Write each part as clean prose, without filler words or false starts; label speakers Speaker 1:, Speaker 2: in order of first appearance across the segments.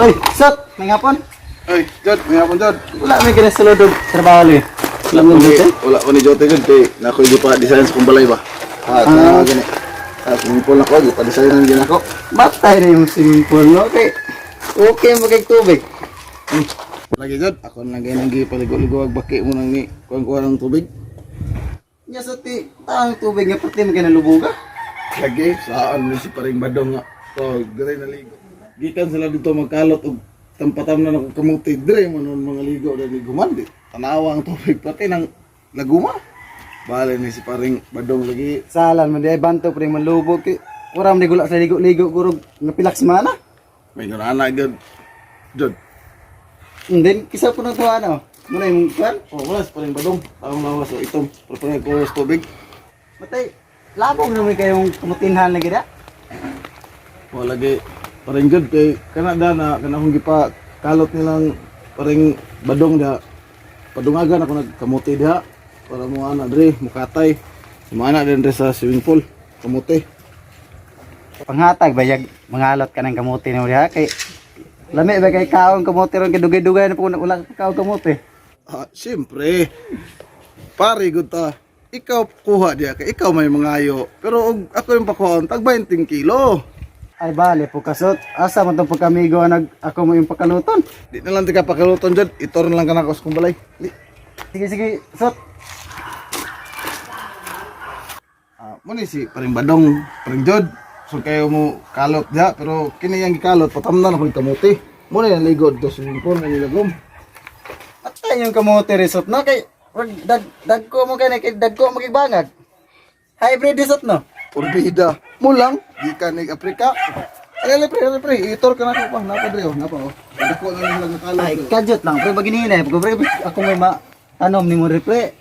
Speaker 1: Oy, Sot, may hapon.
Speaker 2: Ay, Jod, may hapon, Jod.
Speaker 1: Wala may kina sa lodog trabaho eh. Wala mo dito.
Speaker 2: Wala ko ni Jote, Jod. Kay na ako'y di pa design sa kumbalay ba? Ah, ah. Gani. Ah, swimming pool ako, di pa design din ako.
Speaker 1: Batay na yung swimming pool, no? Kay, okay mo kay tubig.
Speaker 2: Lagi, Jod. Ako na lang ganyan ang gipaligo-ligo ag baki mo nang ni kuang-kuha ng tubig.
Speaker 1: Nya sa ti, taang tubig nga pati mo kinalubuga.
Speaker 2: Lagi, saan mo si paring badong nga. So, dire naligo. Gikan sila dito magkalot og tampatam na ng kamuti. Dire mo nun mga ligo dali gumandi. Tanawa ang tubig pati ng laguma. Bale ni si paring badong lagi.
Speaker 1: Salan mo di ay banto pre malubog kay. Ura mo di gula sa ligo-ligo gurog napilak si mana.
Speaker 2: May ganana gyud. Jod.
Speaker 1: And then kisa po nang tuwa na. Muna yung kwan.
Speaker 2: Oh, wala si paring badong. Taong lawas o itom. Pero parang kuha sa tubig.
Speaker 1: Matay, labog naman kayong kumutinhan lagi da.
Speaker 2: O lagi paring jud kay kana da na kana akong gipa kalot nilang paring badong da. Padungagan ako nagkamuti diha para mo ana dre mukatay. Sumana din dre sa swimming pool kamuti.
Speaker 1: Panghatag bayag mangalot ka ng kamote nimo diha kay lami ba kay kaon kamote ron kay dugay-dugay na po kung wala ka kaon kamote.
Speaker 2: Ah, siyempre. Pare gud ta. Ikaw kuha diha kay ikaw may mangayo. Pero og ako yung pakuhaon tag 20 kilo.
Speaker 1: Ay bale po kasot. Asa man tong pagkamigo nag ako mo yung pagkaluton.
Speaker 2: Di na lang tika pakaluton jud, itor na lang kanako sa kumbalay. Di.
Speaker 1: Sige sige, sot.
Speaker 2: Ah, mo ni si paring badong, paring jod. So kayo mo kalot diha pero kini yang gikalot patamnan ako kamuti. Mo ni ang ligod do swimming pool nga nilagom.
Speaker 1: Patay yung kamote resort no kay wag dag dagko mo kay kay dagko mo kay bangag. Hybrid resort no.
Speaker 2: Porbida. Mo lang gikan ni Afrika. Ay, ay, pre, ay, pre, itor ka na ako pa. Napa dre, oh, napa oh. Dako na lang lang kalot.
Speaker 1: Ay kadyot lang pre baginina pre pre ako may ma tanom ni mo re pre.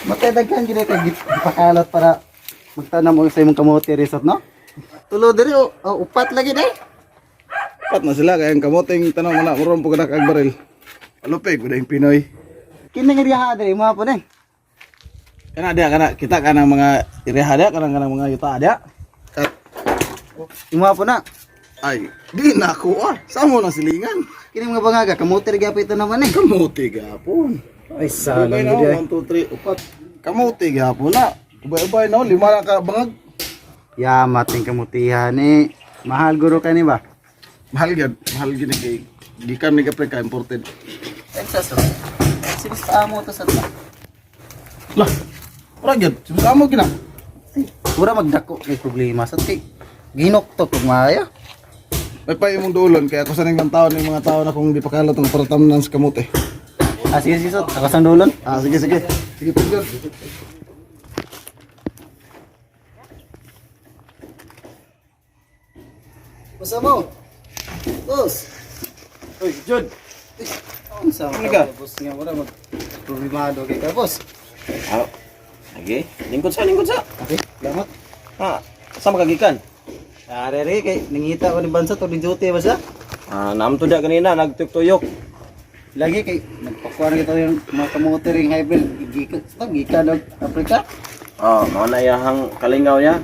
Speaker 1: Matay daghan gid kay gipakalot para magtanom og sa imong kamote resort no. Tulo diri oh, oh, upat lagi dai.
Speaker 2: Pat na sila kay ang kamuting tanaw man na muron po kanak ang baril. Alupig gud ang Pinoy.
Speaker 1: Kini nga diha diri mo po ni.
Speaker 2: Kana diha kana kita kanang mga ireha diha kanang kanang mga yuta diha. Kat
Speaker 1: Imo po na.
Speaker 2: ay, di na ako ah. Samo na silingan.
Speaker 1: Kini mga bangaga kamote ra gyapon ito naman eh.
Speaker 2: Kamuti gapon.
Speaker 1: Ay
Speaker 2: Ubay na, 1, 2, 3, upat. Kamuti gapon na. Ubay-ubay na, lima na ka bangag.
Speaker 1: Ya, mating kamutihan ni. Mahal guro ka ni ba?
Speaker 2: Mahal gyud, mahal gyud ni kay gikan ni Africa imported.
Speaker 1: Texas. Sige sa amo to sa ta.
Speaker 2: Lah. Ora gyud, sa mo gina.
Speaker 1: Mura magdako kay problema sa ti. Ginokto kog maayo.
Speaker 2: May pa imong duolon kay ako sa ning taon ning mga tao na kung di pa kalot ang paratamnan sa kamote.
Speaker 1: Ah, sige sige sot. Ako sang dulon.
Speaker 2: Ah, sige sige. Sige po gyud.
Speaker 1: Usa mo? Boss.
Speaker 2: Oy, Jod.
Speaker 1: Unsa mo
Speaker 3: Ano ka?
Speaker 1: boss nga mura mag problemado kay ka boss.
Speaker 3: Ah, lagi. Lingkod sa, lingkod sa.
Speaker 1: Okay, salamat.
Speaker 3: Ah, sa makagikan.
Speaker 1: Are re kay nangita ko ni bansa to ni duty ba siya?
Speaker 3: Ah, naam to da kanina nagtuyok-tuyok.
Speaker 1: Lagi kay nagpakuha na kita yung mga kamote ring hybrid gikan sa gikan og Africa.
Speaker 3: Ah, mao na iyahang kalingaw niya.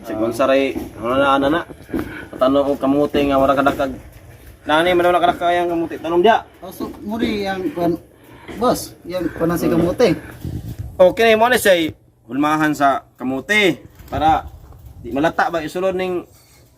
Speaker 3: Sigon sa ray, ano na ana na. Patano og kamote nga wala kadakag. Nani man wala kadakag ang kamote. Tanom dia.
Speaker 1: Oh, so muri yang kuan boss, yang kuan si kamote.
Speaker 3: Okay mo na siya hulmahan sa kamote para di malata ba isulod ning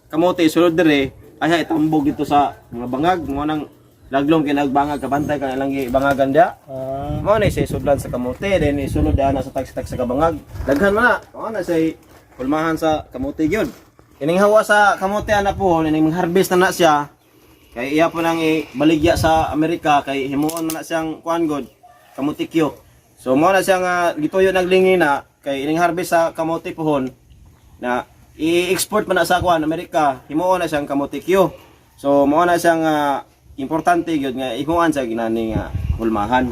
Speaker 3: kamote isulod dire ay itambog dito sa mga bangag mo nang laglong kay nagbangag kabantay ka lang gibangagan dia.
Speaker 1: Ah,
Speaker 3: Mao na siya sudlan sa kamote, then isulod daan na sa tag-tag sa kabangag. Daghan man na. Mao na siya hulmahan sa kamote gyud. Ining hawa sa kamote ana po, ining harvest na na siya. Kay iya po nang ibaligya sa Amerika kay himuon man na siyang kuan god, kamote kyo. So mao na siya nga gituyo naglingi na kay ining harvest sa kamote pohon na i-export man na sa kuan Amerika, himuon na siyang kamote kyo. So mao na siyang importante gyud nga himuan sa ginani nga hulmahan.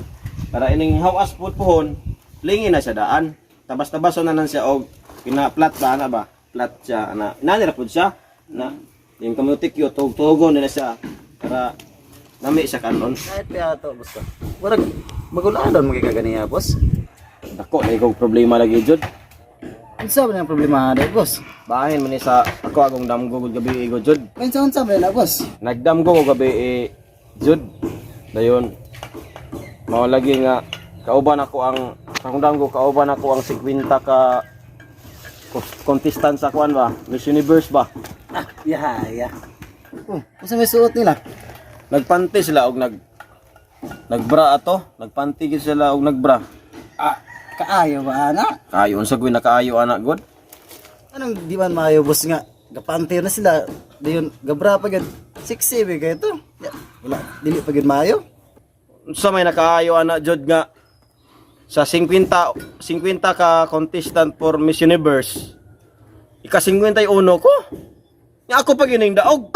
Speaker 3: Para ining hawas pud pohon, lingi na siya daan. Tabas-tabason na nan siya og gina-plat ba ana ba? Plat siya ana. Inani ra pud siya na yung kamote kyo tug-tugon na siya para nami siya kanon.
Speaker 1: Kahit pa ato boss ka. Murag maguladon mo kay kaganiya boss.
Speaker 3: Dako na ikaw problema lagi jud.
Speaker 1: Unsa man ang problema dai, boss?
Speaker 3: Bahin man ni sa ako akong damgo gud gabi eh, jud.
Speaker 1: Unsa unsa man na, boss?
Speaker 3: Nagdamgo ko gabi eh, jud. Dayon mao lagi nga kauban ako ang akong damgo, kauban ako ang 50 ka contestant sa kuan ba, Miss Universe ba.
Speaker 1: Ah, yeah. Oh, unsa may suot nila?
Speaker 3: Nagpanty sila og nagbra ato, nagpanty gid sila og nagbra.
Speaker 1: Ah, kaayo ba ana?
Speaker 3: Kaayo unsa gyud nakaayo ana god.
Speaker 1: Anong di man maayo, boss, nga gapante na sila dayon gabra pa gyud, sexy ba kayo to? Ya, wala dili pa gyud maayo.
Speaker 3: Unsa may nakaayo ana jud nga sa 50 50 ka contestant for Miss Universe, ika 51 ko. Nya ako pa gining daog.